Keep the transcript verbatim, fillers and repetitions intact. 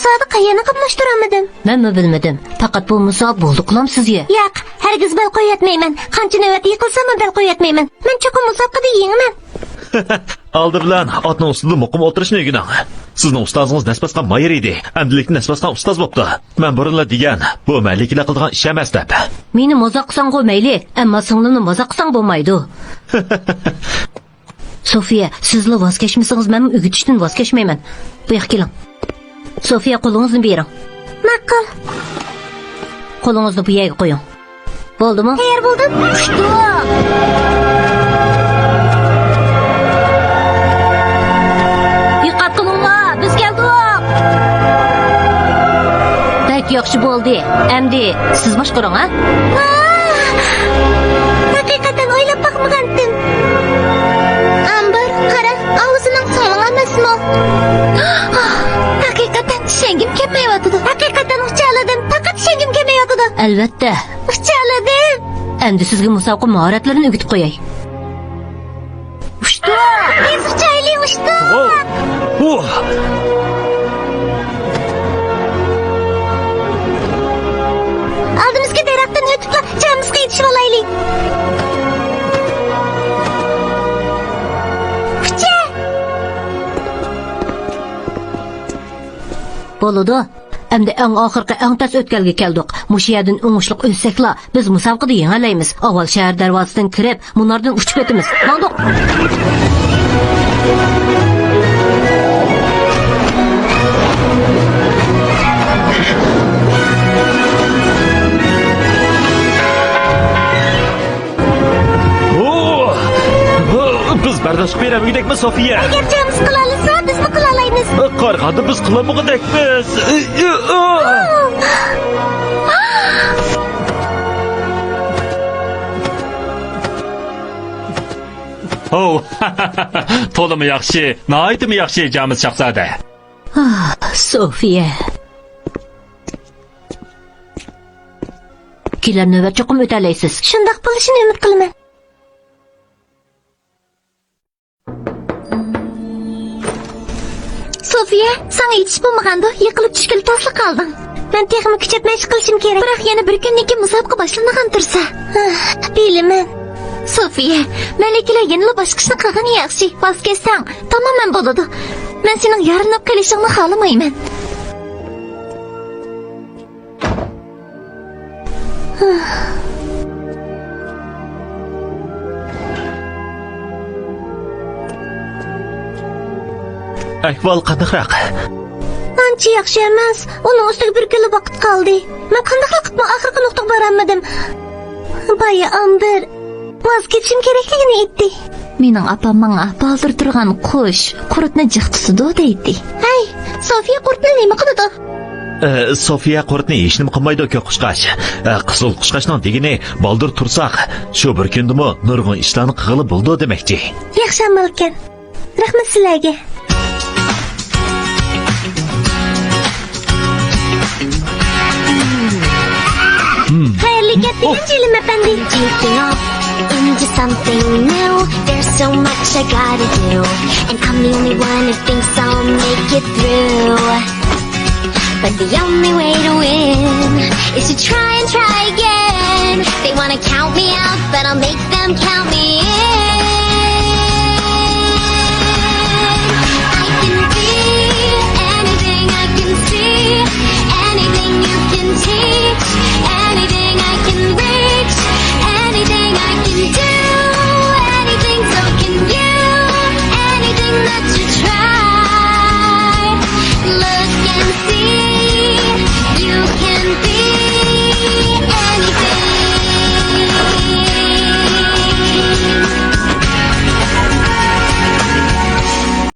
ئۇلاردا قەيەرنى قاملاشتۇرالمىدىم. مەنمۇ بىلمىدىم. پەقەت بۇ مۇسابىقە بولدى قۇلام سىزگە. ياق، ھەرگىز بەل قويۇۋەتمەيمەن. قانچە نۆۋەت يىقىلساممۇ بەل قويۇۋەتمەيمەن. مەن چوقۇم مۇسابىقىدە يېڭىمەن. ئالدى بىلەن ئاتنىڭ ئۈستىدە مۇقىم ئولتۇرۇشنى ئۆگىنىڭ. سىزنىڭ ئۇستازىڭىز نەس باسقان ماھىر ئىدى. ئەمدىلىكتە نەس باسقان ئۇستاز بوپتۇ. مەن بۇرۇنلا دېگەن، بۇ مەلىكىلەر قىلىدىغان ئىش ئەمەس دەپ. مېنى مازاق قىلساڭغۇ مەيلى، ئەمما سىڭلىمنى مازاق قىلساڭ بولمايدۇ. سوفىيە، سىزلا ۋاز كەچمىسىڭىز، مەنمۇ ئۆگىتىشتىن ۋاز كەچمەيمەن. بۇ ياققا كېلىڭ. سوفىيە، قولىڭىزنى بېرىڭ. ماقۇل. قولىڭىزنى بۇ يەرگە قويۇڭ. بولدىمۇ؟ تەييار بولدۇم. ئۇشتۇ! دىققەت قىلىڭلار، بىز كەلدۇق! بەك ياخشى بولدى. ئەمدى سىز باشقۇرۇڭ، ھە؟ ۋاھ! ھەقىقەتەن ئويلاپ باقمىغانتىم. ئامبىر، قارا، ئاۋۇ سېنىڭ سىڭلىڭ ئەمەسمۇ؟ ھەقىقەتەن ئىشەنگۈم كەلمەيۋاتىدۇ. ھەقىقەتەن ئۇچالىدىم، پەقەت ئىشەنگۈم كەلمەيۋاتىدۇ. ئەلۋەتتە. ئۇچالىدىم. ئەمدى سىزگە مۇسابىقە ماھارەتلىرىنى ئۆگىتىپ قوياي. ئۇشتۇ! تېز ئۇچايلى، ئۇشتۇ! ۋاۋ! ئۇھ! ئالدىمىزدىكى دەرەختىن ئۆتۈپلا چامىسىغا يېتىشىۋالايلى. ئۇچە! بولىدۇ. ئەمدى ئەڭ ئاخىرقى، ئەڭ تەس ئۆتكەلگە كەلدۇق. مۇشۇ يەردىن ئوڭۇشلۇق ئۆتسەكلا، بىز مۇسابىقىدە يېڭەلەيمىز. ئاۋۋال شەھەر دەرۋازىسىدىن كىرىپ، مۇناردىن ئۇچۇپ ئۆتىمىز. ماڭدۇق! ئۇھ! بىز بەرداشلىق بېرەلمىگۈدەكمىز، سوفىيە؟ ئەگەر چامىسى قىلالىسا، بىزمۇ قىلالايمىز. قارىغاندا بىز قىلالمىغۇدەكمىز. ھو! تولىمۇ ياخشى، ناھايىتىمۇ ياخشى، جامىس شاھزادە. ئاھ، سوفىيە. كېلەر نۆۋەت چوقۇم ئۆتەلەيسىز. شۇنداق بولۇشىنى ئۈمىد قىلىمەن. سوفىيە، ساڭا يېتىش بولمىغاندۇ؟ يىقىلىپ چۈشكىلى تاسلا قالدىڭ. مەن تېخىمۇ كۈچەتمەي ئىش قىلىشىم كېرەك. بىراق يەنە بىر كۈندىن كېيىن مۇسابىقە باشلىنىدىغان تۇرسا. ھە، بىلىمەن. سوفىيە، مەلىكىلەر يەنىلا باشقا ئىشنى قىلغىنى ياخشى. ۋاز كەچسەڭ، تامامەن بولىدۇ. مەن سېنىڭ يارىلىنىپ قېلىشىڭنى خالىمايمەن. ئەھۋال قانداقراق؟ ئانچە ياخشى ئەمەس. ئۇنىڭ ئۈستىگە بىر كۈنلا ۋاقىت قالدى. مەن قانداقلا قىلىپمۇ ئاخىرقى نۇقتىغا بارالمىدىم. بايا ئامبىر ۋاز كېچىشىم كېرەكلىكىنى ئېيتتى. مېنىڭ ئاپام ماڭا بالدۇر تۇرغان قۇش قۇرتنى جىق تۇتىدۇ دەيتتى. ھەي، سوفىيە قۇرتنى نېمە قىلىدۇ؟ ئە، سوفىيە قۇرتنى ھېچنېمە قىلمايدۇ، كۆك قۇشقاچ. ئە، قىزىل قۇشقاچنىڭ دېگىنى بالدۇر تۇرساق، شۇ بىر كۈندىمۇ نۇرغۇن ئىشلارنى قىلغىلى بولىدۇ دېمەكچى. ياخشى ئامالكەن. رەھمەت سىلەرگە. Hmm. خەيرلىك گەپ دېگەن جېلىم ئەپەندى. Into something new. There's so much I gotta do, and I'm the only one who thinks I'll make it through. But the only way to win is to try and try again. They wanna count me out, but I'll make them count me in.